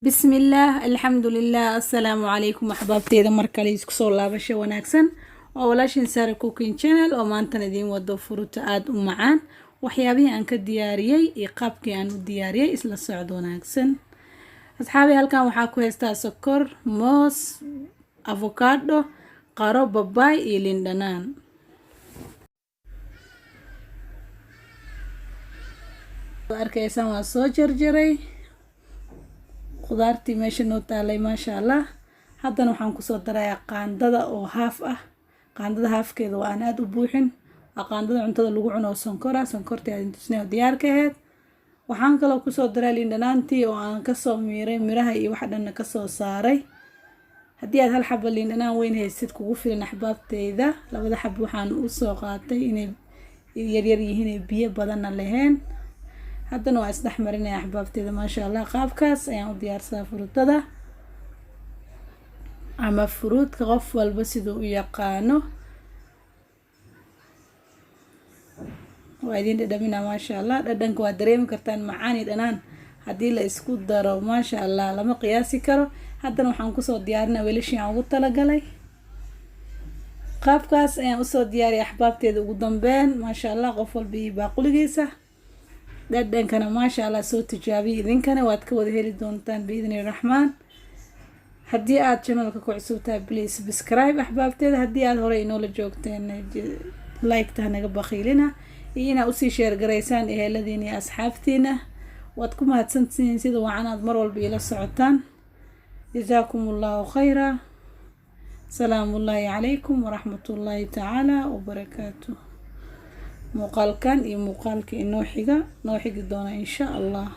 Bismillaah, alxamdulilah, assalaamu calaykum axbaabteeda. Mar kale isku soo laabasho wanaagsan oo walaashin Sara Cooking Channel oo maantana idiin wado furuuta aada u macaan. Waxyaabihii aan ka diyaariyey iyo qaabkii aan u diyaariyey isla socod wanaagsan, asxaabi. Halkan waxaa ku haystaa sokor, moos, avocado, qaro, babaay iyo liin dhanaan. Arkaysaan, waa soo jarjaray khudaartii meesha noo taalay, maasha Allah. Haddana waxaan kusoo darayaa qaandada oo half ah. Qaandada halfkeeda waa aan aada u buuxin, waa qaandada cuntada lagu cuno oo sonkora, sonkortii aad tusnay oo diyaar ka ahayd. Waxaan kaloo kusoo daray liin dhanaantii oo aan kasoo miiray miraha iyo waxa dhanna kasoo saaray. Haddii aad hal xaba liin dhanaan weyn haysid, kugu filan, axbaabteyda. Labada xab waxaan usoo qaatay inay yaryar yihiin ee biyo badanna lahayn. Haddana waa isdhex marinaya, axbaabteeda, maasha Allah. Qaabkaas ayaan u diyaarsadaa furuutada ama furuudka, qof walba siduu u yaqaano. Waa idin dhadhamina, maasha Allah. Dhadhanka waa dareemi kartaan, macaan iyo dhanaan haddii la isku daro, maasha Allah, lama qiyaasi karo. Haddana waxaan kusoo diyaarinaa weelashii aan ugu talagalay. Qaabkaas ayaan usoo diyaariyay, axbaabteeda. Ugu dambeyn, maasha Allah, qof walba iyo baaquligiisa. Dhadhankana, maasha Allah, soo tijaabiya idinkana, waad ka wada heli doontaan biidni raxmaan. Haddii aad channelka ku cusub tahay, please subscribe, axbaabteeda. Haddii aad horey inoola joogteen, like-ta hanaga bakhiilina iyo inaad usii share garaysaan eheladiina iyo asxaabtiina. Waad ku mahadsantihiin sida wacan aad mar walba ila socotaan. Jazaakum Allahu khayra. Salaamu ullaahi calaykum waraxmatullaahi tacaala wabarakaatu. Muuqaalkan iyo muuqaalka inoo xiga noo xigi doona, insha Allah.